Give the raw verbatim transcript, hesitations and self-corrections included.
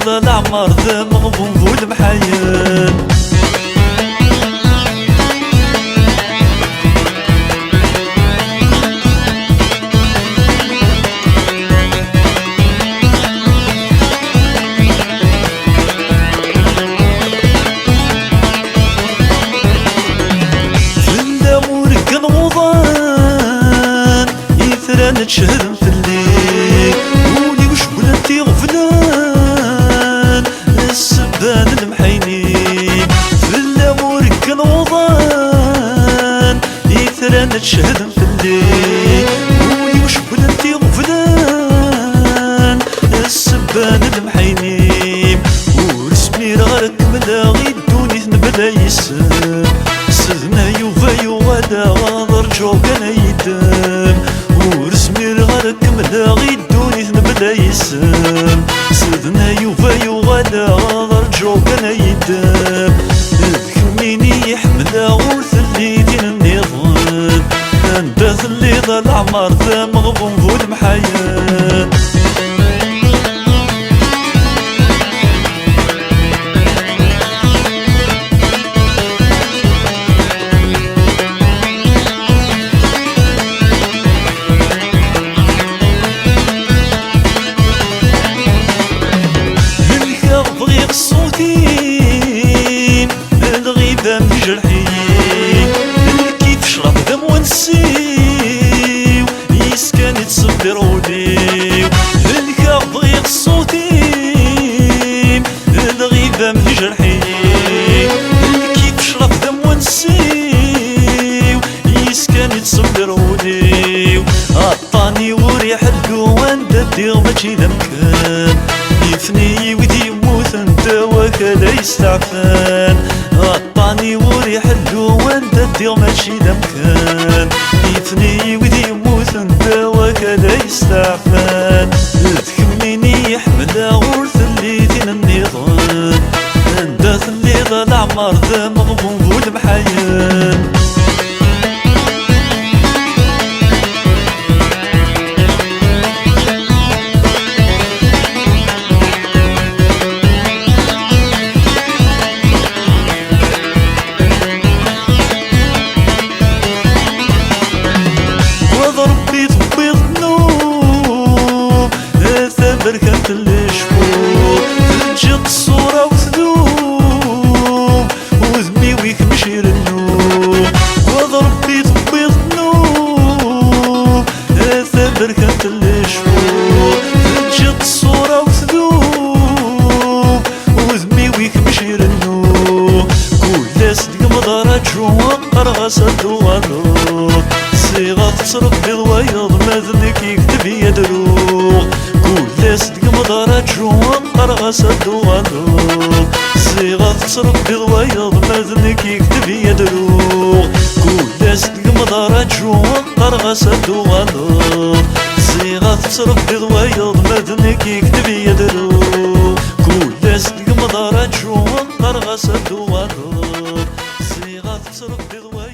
Leɛmer d ameɣbun bu lemḥayen. Fell-am ur ggan uḍan, itran ad cehden fell-i. Ul-iw cewwlen-t iɣeblan, ssebba n lemḥaynin. Fell-am ur ggan uḍan, itran ad cehden fell-i. Ul-iw cewwlen-t iɣeblan, ssebba n lemḥaynin. Ur zmireɣ ara ad kemmleɣ i ddunit mebla yis-m. Sidna Yuba yuɣal-aɣ ad rǧuɣ kan ad yeddem. Ur zmireɣ ara ad kemmleɣ i ddunit mebla yis-m. Sidna Yuba yuɣal-aɣ ad rǧuɣ kan ad yeddem. D kemmini i ḥemmleɣ, ur telli tin nniḍen. Anda telliḍ a leɛmer d ameɣbun bu lemḥayen. Helkeɣ bɣiɣ ṣṣut-im, lɣiba mjerḥ-iyi. Lkif ccrab d amwansiw, yis-k ad yettṣebbir wul-iw. Helkeɣ bɣiɣ ṣṣut-im, lɣiba mjerḥ-iyi. Lkif ccrab d amwansiw, yis-k ad yettṣebbir wul-iw. Aṭṭan-iw ur iḥellu, anda ddiɣ mačči d amkan. Ifni-iw d yemmuten, d awakal ay steɛfan. Aṭṭan-iw ur iḥellu, anda ddiɣ mačči d amkan. Ifni-iw d yemmuten, d awakal ay steɛfan. D kemmini i ḥemmleɣ, ur telli tin nniḍen. Anda telliḍ a leɛmer d ameɣbun bu lemḥayen. Wa d Ṛebbi tewwiḍ ddnub, a taberkant n lecfur, teǧǧiḍ ṣṣura-w tdub, udem-iw ikmec irennu. Wa d Ṛebbi tewwiḍ ddnub, a taberkant n lecfur, teǧǧiḍ ṣṣura-w tdub, udem-iw ikmec irennu. Kul ass deg-m d araǧu, qqareɣ-as ad d-tuɣaleḍ. Ziɣ ad tettṛebbiḍ wayeḍ, ma d nekk yekteb-iyi ad ruɣ. Kul ass deg-m d araǧu, qqareɣ-as ad d-tuɣaleḍ. Ziɣ ad tettṛebbiḍ wayeḍ, ma d nekk yekteb-iyi ad ruɣ. Kul ass deg-m d araǧu, qqareɣ-as ad d-tuɣaleḍ. Ziɣ ad tettṛebbiḍ wayeḍ, ma d nekk yekteb-iyi ad ruɣ. Kul ass deg-m d araǧu, qqareɣ-as ad d-tuɣaleḍ. Ziɣ ad tettṛebbiḍ wayeḍ.